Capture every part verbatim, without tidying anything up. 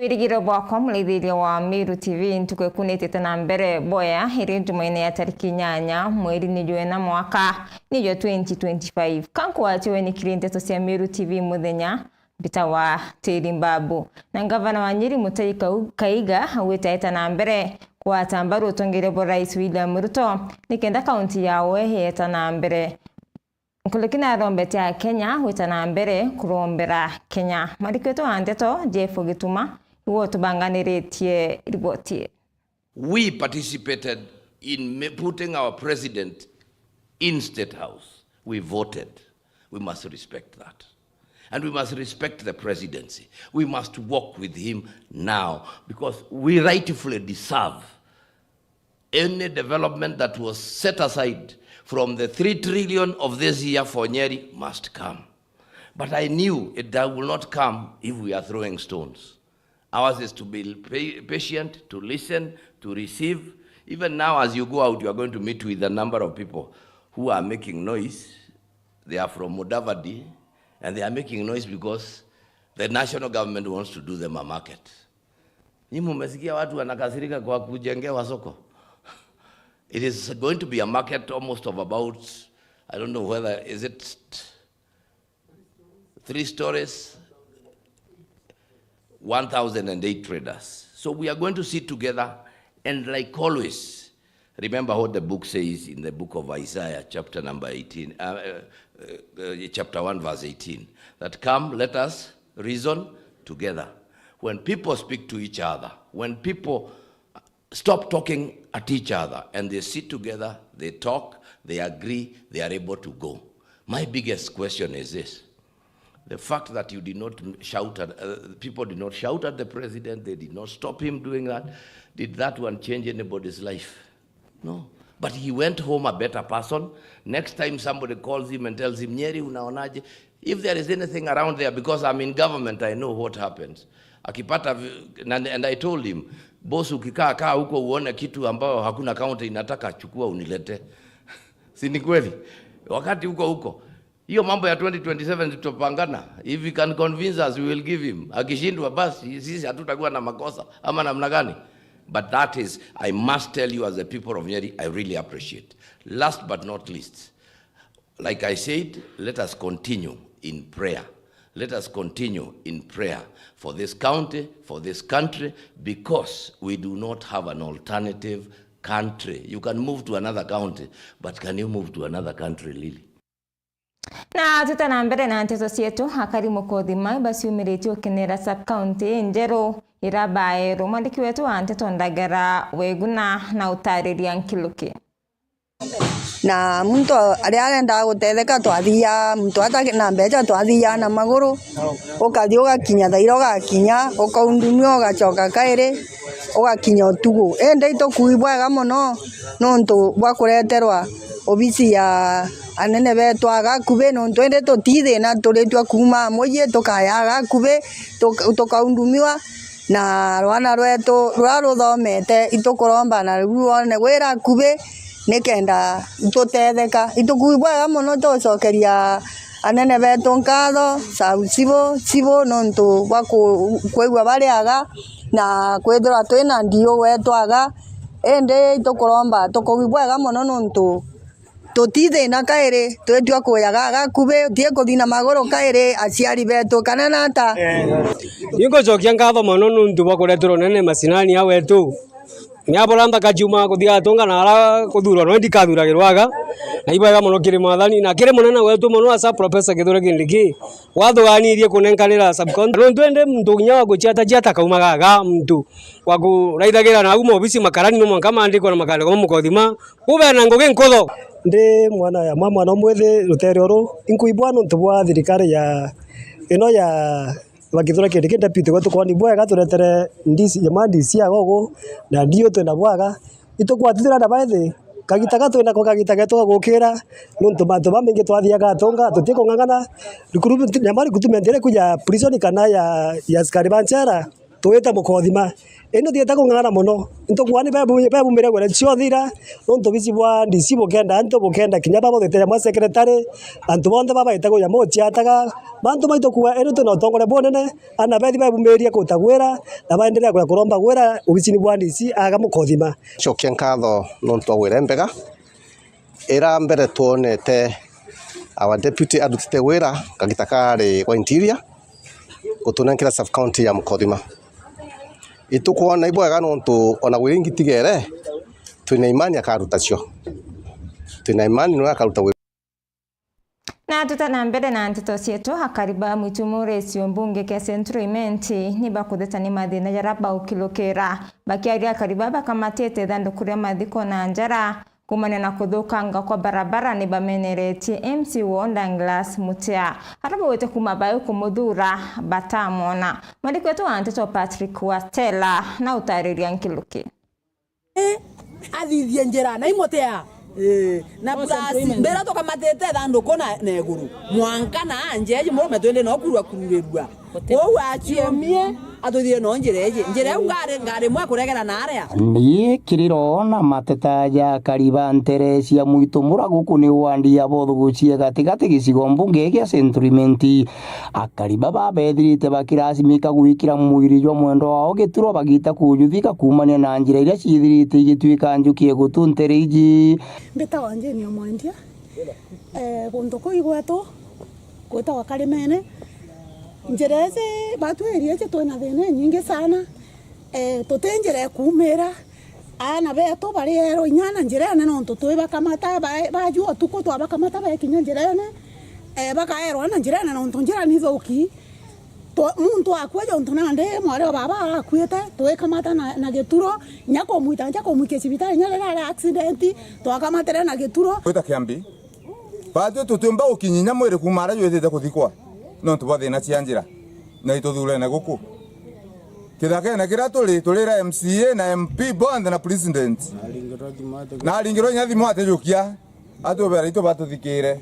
Wirigiro bwakwa, muraithiria wa Meru T V, ntuku ikunitite na mbere boya, iri Jumaine ya tariki inyanya, mweri ni jwena, mwaka ni jwa twenty twenty-five. Kankwachiwe ni kiri nteto cia Meru T V muthenya, mbitawa Teri Mbabu. Na ngavana wa Nyeri Mutahi Kau-, Kahiga augite aeta na mbere kugwata mbaru utongeria bwa Rais William Ruto, nikenda kaunti yawe yeeta na mbere. Nkuruki narombete Akenya gwita na mbere kurombera Kenya. Mwandiki wetu wa nteto, Jeff Gituma, niwe utubanganiritie riboti ii. We participated in ma-, putting our president in State House. We voted. We must respect that. And we must respect the presidency. We must work with him now because we rightfully deserve any development that was set aside from the three trillion of this year for Nyeri must come. But I knew it, that will not come if we are throwing stones. Ours is to be pa-, patient, to listen, to receive. Even now, as you go out, you are going to meet with a number of people who are making noise. They are from Mudavadi, and they are making noise because the national government wants to do them a market. Nyi mumesikia watu wanakasirika kwa kujengewa soko? It is going to be a market almost of about, I don't know whether, is it three stories? One thousand and eight traders. So we are going to sit together, and like always, remember what the book says in the book of Isaiah, chapter number eighteen, uh, uh, uh, uh, chapter one, verse eighteen, that, "Come, let us reason together." When people speak to each other, when people stop talking at each other and they sit together, they talk, they agree, they are able to go. My biggest question is this. The fact that you did not shout at, uh, people did not shout at the president, they did not stop him doing that. Did that one change anybody's life? No. But he went home a better person. Next time somebody calls him and tells him, "Nyeri, unaonaje?" If there is anything around there, because I'm in government, I know what happens. Akipata vi-, na, and I told him, "Boss, ukikaa kaa huko uone kitu ambayo hakuna county inataka, chukua unilete." Si ni kweli? Wakati huko huko. Hiyo mambo ya twenty twenty-seven tutapangana. If he can convince us, we will give him. Akishindwa, basi, sisi hatutakuwa na makosa. Ama namna gani? But that is, I must tell you as the people of Nyeri, I really appreciate. Last but not least, like I said, let us continue in prayer. Let us continue in prayer for this county, for this country, because we do not have an alternative country. You can move to another county, but can you move to another country, really? Na twita na mbere na nteto cietu, akari Mukothima baciumiritie ukinira sub county injeru ira baerwe. Mwandiki wetu wa nteto Ndagara Weguna na utariria nkiluki. Na muntu aria arendaga gutetheka, twathiaga, muntu atari na mbeca, twathiaga na maguru, ukathi ugakinya thaira ugakinya, ukaundumia ugacoka kairi, ugakinya utugu. Indi itukuui bwega mono, nontu bwa kureterwa obisi ya anene betu aga akubi, nontu indi tutithina, turitua kuuma mucii tukaya aga akubi, tuka-, tukaundumiwa. Na rwana rwetu ruria ruthomete, itukuromba na ruu rwone gwira akubi, nikenda itutetheka. Itukuui bwega mono tugucokeria anene betu nkatho, Sub Civil, Civil, nontu bwa ku-, kwigua bari aga na kwithirwa twina ndiu gwetu aga. Indi itukuromba tukuui bwega mono nontu tutithina kairi, twitua kuyaga aga akubi, utii kuthi na maguru kairi, aciari betu kana nata. Ni ngucokia nkatho mono nontu bwa kureterwa unene macinani a wetu. Ni abora nthaka ciumaga kuthi atunga na ara kuthurwa no ndikathuragirwa aga. Na ibwega mono kiri Mwathani na kiri munene wetu mono asa Professor Kithure Kindiki. Wathuganirie kunenkanira sub county. Nontu indi muntu kinya wa guciata ciata kaumaga aga muntu wa kuraithagira na auma obisi makarani no mwanka maandikwa na makandikwa ma Mukothima. Ube na ngugi nkutho. Ndi mwana ya mwa mwana umwithi rutere uru, inkuibwa nontu bwa thirikari ya ino ya bakithura kindi ki deputy gwetu kwani bwega turetere ndisi ya ma ndisi ya gogo na ndiu twina bwaga. Itukwatithira na baithi kagita ga twina ko kagita getu ga gukira nontu mantu bamaingi twathiaga atunga tuti kung'ang'ana. Recruitment, nyama recruitment iri kuja prison kana ya, ya askari ba nchera. Twite Mukothima, indi twite kung'ang'ana mono. Ntukwani bebu-, bebumire gwere cionthe ira, nontu bici bwa D C bukenda antu, bukenda kinya baba gutete jamwe secretary, antu bonthe baba baite kuja mochiataga, mantu maitu kuwa, indi twina utongoria bunene, ana bethi bebumirie kuta gwira, na baendelea kuja kuromba gwira obisini bwa D C aga Mukothima. Cokia nkatho nontu wa wira mbega. Ira mbere twonete our deputy arutite wira kagita kari gwa interior gutunenkera sub county ya Mukothima. Itukwona ibwega nontu ona wira ingi tigere, twina imani akaruta cio. Twina imani nwe akaruta wira. Na tuta na mbere na nteto cietu, akari ba Mwitumura icigo mbunge kia Central Imenti ni bakutheta ni mathina jaria baukilukira. Bakiaria, akari ba bakamatite ithanduku ria mathiko na njara, kumania na kuthukanga kwa barabara ni bameneretie M C wao Douglas Mutea. Aria baugite kuma bai kumuthura batamwona. Mwandiki wetu wa nteto Patrick Wastela na utariria nkiluki. Eh, athithie njira na imutea. Eh, na plus, mbira tukamatite ithanduku na, na iguru. Mwanka na njeji murume twende no kurua kururirua. Kwou aciumie, atuthire no njira iji. Njira iu ngari, ngari imwe kuregera na aria. Ni kiriro na mateta ja akari ba ntere cia Mwitumura guku ni wandi ya Bothuguchie gatigati gicigo mbunge gia Central Imenti. Akari baba bethirite bakirasimika gwikira mwiri jwa mwendwa wao gituro bagita kujuthika kumania na njira iria ciithirite igituika njuki egutu ntere iji. Mbitagwa Jane Omwendia. Eh, guntu kuu igwetu gwitagwa Karimene. Njira iji batwiri iji twina thina inyingi sana. Eh, tuti njira ikuumira. Aana betu bari erwa inya na njirene nontu twibakamata, ba-, bajua utuku twabakamata bekinya njirene, eh, bakaerwa na njirene nontu njira ni thuki. Twa-, muntu akua jontu nandi mwari wa baba arakuite, twikamata na, na gituro, inya kumwita, inya kumwikia cibitari, inya riria ari accident, twakamatire na gituro. Gwita Kiambi, batwi tutiumba gukinyinya mwiri kuuma aria jwitite kuthikwa nontu bwa thina cia njira, na ituthurene guku. Kithakene kiria turi, turira M C A na M P bonthe na president. Na aringirwa inya thimu atijukia, atubera itu batuthikire.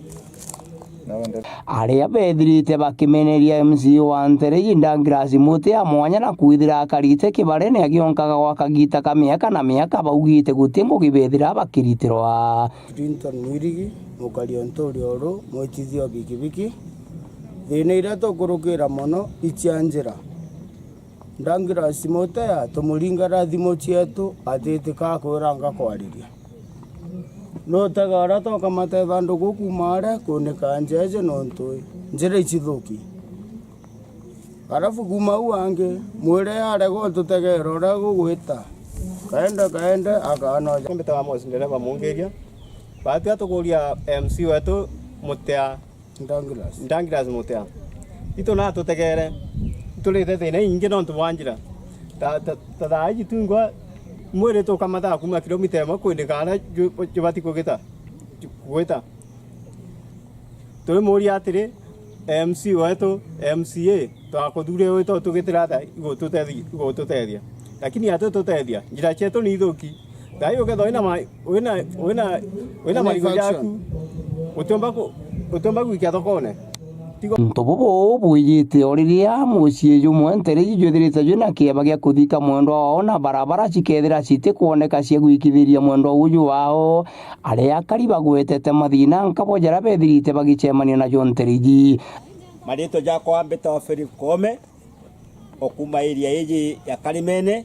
Aria bethirite bakimeneria M C A wa ntere iji Douglas Mutea mwanya na kwithira akarite kibarene agionkaga gwa kagita ka miaka na miaka, baugite guti ngugi bethira bakiritirwa. Clinton Mwirigi, mukari o nturi oru, mwitithia o bikibiki. Thina iria tukurukira mono i cia njira. Douglas Mutea, tumuringara thimu cietu, atitika kwiranga kwariria. Nutega uria twakamata ithanduku kuuma aria kunika njeje nontu njira icithuki. Alafu kuuma au angi, mwire arega ututegera uria gugwita. Kaende, kaende, akanoja. Mbitaga Amos ndereba mungiria. Batia tukuria M C wetu Mutea Douglas. Douglas Mutea. Itu na tutegere. Turite thina inyingi nontu bwa njira. Ta, ta, ta thaa iji twingwa mwiri tukamathaa kuuma kilomita imwe kwindika aria ju-, jubati kugita, kugwita. Turimuria atiri, M C wetu, M C A, twakuthuurire wita utugitira atia igututethia, igututethia? Lakini atitutethia, njira cietu ni ithuki. Thaai ukethwa wina ma-, wina, wina, wina marigu jaku, utiumba ku-, utiumba gwikia thokone. Untu bubu bwijite o riria mucii jumwe ntere iji jwithirite jwina kieba gia kuthika mwendwa wao na barabara cikethira citikwoneka cia gwikithiria mwendwa uju wao, aria akari bagwetete mathina nkabo jaria bethirite bagicemania najo ntere iji. Maritwa jakwa mbitagwa Philip Koome, o kuuma area iji ya Karimene,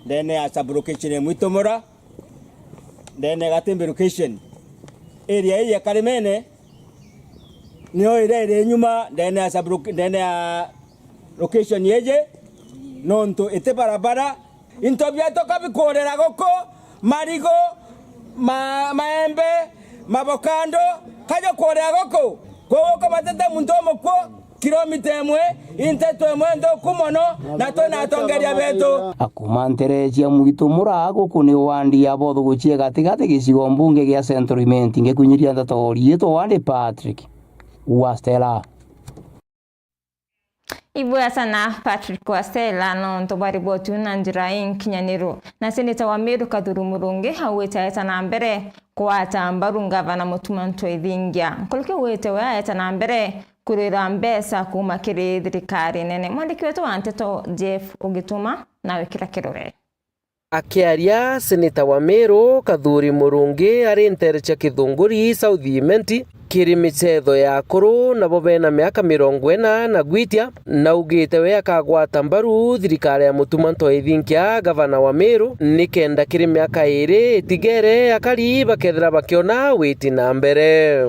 ndene ya sub-location ya Mwitumura, ndene ya Gatimbi location. Area iji ya Karimene nio iria iri nyuma ndene ya sub-, ndene ya location iji, nontu iti barabara. Into bietu ka bikurira guku, marigu, ma-, maembe, mavokando, kaja kurira guku. Kwou ukabatete muntu umukwo, kilomita imwe, into twimwe nthuku mono, na twina atongeria betu. Akuma ntere cia Mwitumura guku ni wandi ya Bothuguchie gatigati gicigo mbunge gia Central Imenti, ngikunyiria ndeto riitwa wandi Patrick Wastela. Ibwega sana Patrick Wastela nontu bwa riboti na njira inkinyaniru. Na seneta wa Meru Kathuru Murungi augite aeta na mbere kwata mbaru ngavana Mutuma M'Ethingia. Nkuruki augite we aeta na mbere kurwira mbeca kuuma kiri thirikari nene. Mwandiki wetu wa nteto Jeff Ugituma nawe kira kirore. Akiaria, seneta wa Meru Kathuri Murungi ari nteere cia Kithunguri South Imenti kiri micetho ya akuru nabo bena miaka mirongo ina na gwitia, naugite we akagwata mbaru thirikari ya Mutuma M'Ethingia, gavana wa Meru, nikenda kiri miaka iiri itigere akari bakethira bakiona witi na mbere.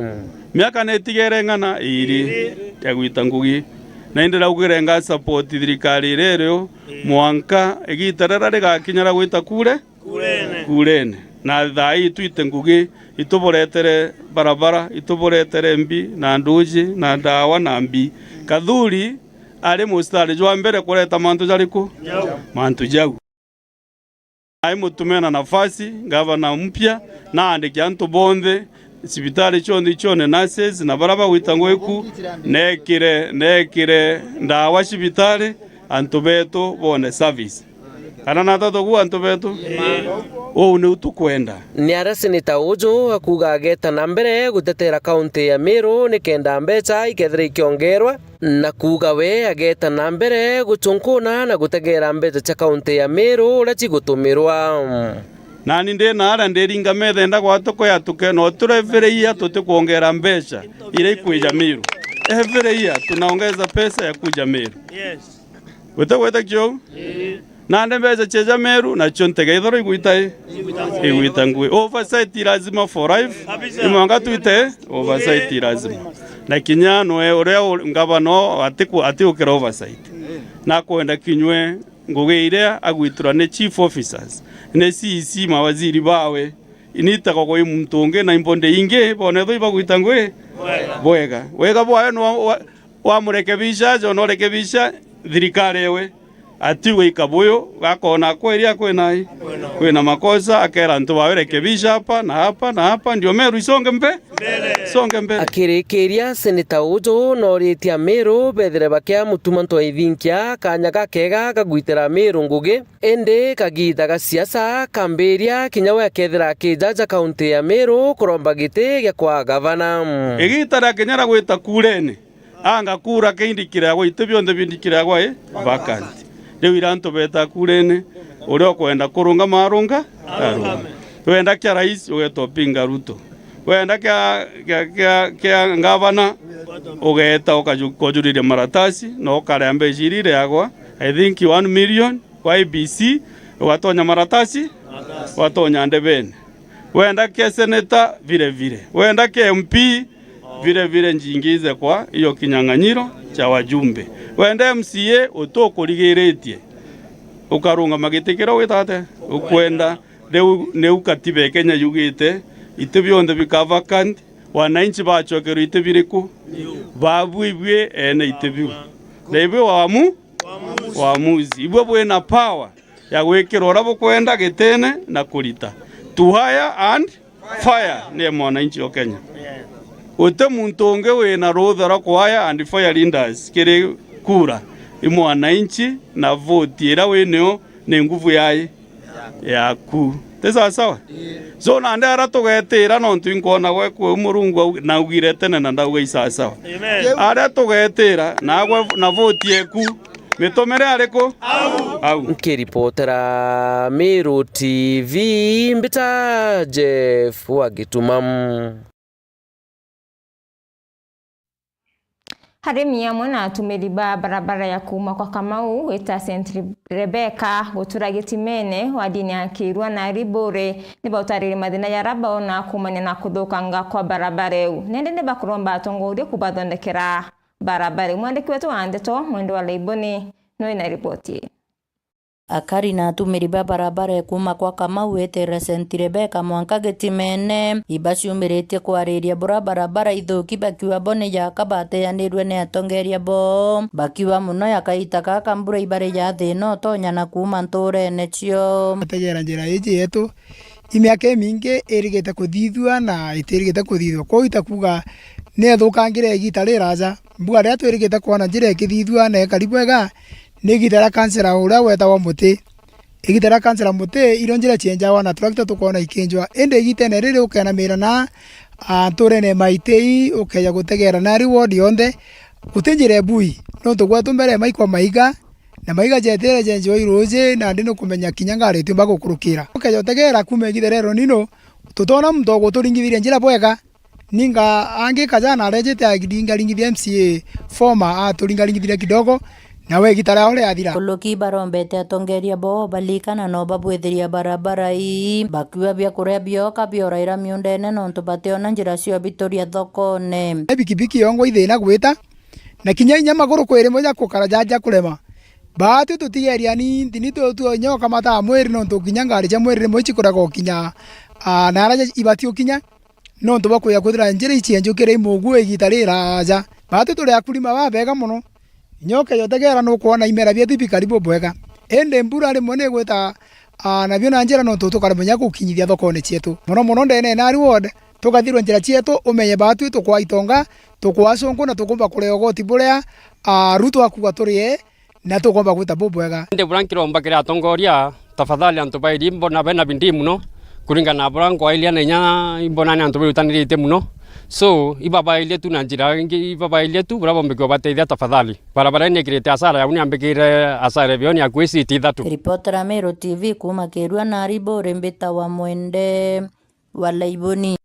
Miaka ni itigere ng'ana iiri ya gwita ngugi, na indi ndaugire nga support thirikari iria iri o mwanka igiita riria rigakinya ria gwita kure, kurene. Kurene. Na thaa ii twite ngugi, ituburetere barabara, ituburetere mbi, na nduji, na ndawa, na mbi. Kathuri ari mustari jwa mbere kureta mantu jariku? Jau. Mantu jau. Ai mutume na nafasi, gavana mpya, na aandiki antu bonthe, cibitari cionthe icione nurses, na baria bagwita ngugi ku, neekire, neekire ndawa cibitari, antu betu bone service. Kana nata tugu antu betu? Uu niu tukwenda. Ni aria seneta uju akuuga ageeta na mbere gutetera kaunti ya Meru nikenda mbeca ikethira ikiongerwa, na kuuga we ageeta na mbere guchunkuna na gutegeera mbeca cia kaunti ya Meru uria cigutumirwa. Nani ndi na aria ndiringa metha enda gwatuku yatuke, no turi every year tutikwongera mbeca iria ikwija Meru. Every year tunaongeza pesa ya kuja Meru. Yes. Gutigwita kiu? Ii. Nandi mbeca cieja Meru, nacio ntege ithoro igwita i? Igwita ngugi. Oversight i lazima for life. Kabisa. Ni mwanka twite oversight i lazima. Na kinya nwe uria u-, ngavana o atiku-, atiukira oversight. Nakwenda kinywe ngugi iria agwitirwa ni chief officers, ni C C, mawaziri bawe, initagwa kwi muntu ungi na imbonde ingi, bone thu ibagwita ngugi bwega. Bwega. Wega bwayo ni wa, wa, wamurekebisha, aja unorekebisha thirikari ewe. Atiuga ikabuyu, gakona kweri akwina i? Kwina makosa, akera antu bawe, "Rekebisha hapa na hapa na hapa, ndio Meru isonge mbe-, isonge mbele." Akirikiria, seneta uju nooritie Ameru bethire bakia Mutuma M'Ethingia kanya gakega gagwitira Meru ngugi, indi kagiita ga siasa kambiria kinya we akethira akijaja kaunti ya Meru kuromba giti gia kwa gavana. Igiita ria kinya ria gwita kurene, anga kura ke indikiragwa, iti bionthe bindikiragwa i vacant. Riu ira antu beta kurene, uria ukwenda kurungama arunga, arunga. Wenda kia rais, ugeta upinga Ruto. Wenda kia, kia, kia, kia ngavana, ugeta ukaju-, ukajuriria maratasi, na ukarea mbeca iria ireagwa, I think one million, kwa I E B C, ugatonya maratasi, ugatonya ndebene. Wenda kia seneta, vile vile. Wenda kia M P, vile vile njingize kwa hiyo kinyang'anyiro cha wajumbe. Wenda M C A, utukurigiritie. Ukarungama giti kiria wita atia ukwenda. Riu niu katiba ya Kenya yugite, iti bionthe bika vacant, wananchi bacokerwa iti biriku? Babu ibui ene iti biu. Na ibui wamu-, waamuzi. Ibui bwina power ya gwikira uria bukwenda gitine na kurita. To hire and fire ni mwananchi o Kenya. Guti muntu ungi wina rutha rwa ku hire and fire leaders kiri kura. I mwananchi na vote iria winio ni nguvu yai yaku. Ti sawa sawa? So nandi aria tugetira nontu inkwona gwe kwi Murungu au-, naugire tene na ndauga i sawa sawa. Amen. Aria tugetira nagwe na vote yeku. Mitumire ariku? Au. Au. Nkiripotera Meru T V, mbita Jeff wa Gituma. Arimi amwe na atumiri ba barabara ya kuuma kwa Kamau gwita Saint Rebecca gutura Gitimene, wadini ya Kirua na Riburi, ni bautaririe mathina jaria baona kuumania na kuthukanga kwa barabara iu. Nindi ni bakuromba atongoria kubathondekera barabara. Mwandiki wetu wa ndeto, Mwende wa Laiboni, nwi na riboti ii. Akari na atumiri ba barabara ya kuuma kwa Kamau weterera Saint Rebecca mwanka Gitimene, ibaciumiritie kwariria bura barabara ithuki, bakiuga bo ni jaka bateanirwe ni atongeria bo, bakiuga muno ya kaita gaka mbura ibari ja thina utonya na kuuma nturene cio. Ategera njira iji yetu, i miaka imingi irigite kuthithua na itirigite kuthithua. Kwou itakuuga ni ethukangire igiita riraja. Mbuga riria twirigite kwona njira ikithithua na ikari bwega, ni igiita ria kansela uria wetagwa Muti. Igiita ria kansela Muti, irio njira cienjawa na turakita tukoona ikinjwa. Indi igiitene riri ukenamira na, a, nturene Maitei, ukeja gutegera na ari ward yonthe, Guti njira ibui, nontu gwetu mbere maikwa maiga, na maiga jetire jenjwa iruji, nandi nukumenya kinya ngari itiumba gukurukira. Ukeja utegera kuuma igitha ria El Nino, tutona muntu uguturingithiria njira bwega. Ninga angi kajana arejete aringaringithia M C A former aturingaringithiria kidogo, nawe igita riao riathira. Nkuruki barombete atongeria bo balikana no babwithiria barabara ii, bakiua biakuria bioka bioraira miundene nontu bationa njira cio bituria thokone. Bikibiki yongwa ithina gwita, na kinya inya maguru kwi rimwe ja gukara ja, ja kurema. Baatwi tutigeria ni nthini tu, tu inya ukamataa mwiri nontu kinya ngari cia mwiri rimwe icikuraga ukinya, ah, na aria ibati ukinya. Nontu bwa kwija kwithira njira icienjukire i mugu igita riraja. Baatwi turi akurima babega mono. Inya ukeja utegera nukwona imera bietu bikari bubwega. Indi mbura rimwe nigwita, ah, nabio na njira nontu tukaremenya gukinyithia thokone cietu. Mono mono ndene ya Nari Ward, tukathirwa njira cietu, umenye baatwi tukwaa itonga, tukwaa cunku na tukumba kuria ugoti buria, ah, Ruto akuga turie. Na tukomba gwita bubwega. Indi buria nkiromba kiri atongoria, tafadhali antu bairie mbona bena bidii mono, kuringana na buria nkwairia na inya imbona ni antu birutaniritie mono. So, ibabairie tu na njira ingi, ibabairie tu buria bombe kubateithia tafadhali. Barabara ini ikirite asara yau ni ambikire asara bioni akui citi ithatu. Ripotera Meru T V kuuma Kirua na Ariburi mbita wa Mwende wa Laiboni.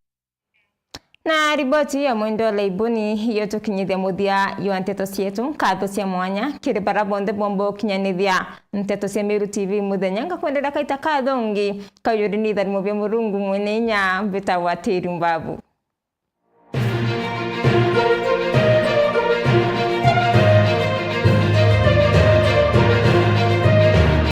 Na riboti ya Mwende wa Laiboni iyotukinyithia muthia jwa nteto cietu. Nkatho cia mwanya kiri bara bonthe bomba ukinyanithia nteto cia Meru T V muthenya. Ngakwendera kaita kathongi kaujuri ni itharimo bia Murungu mwene inya mbitagwa Tiri Mbabu.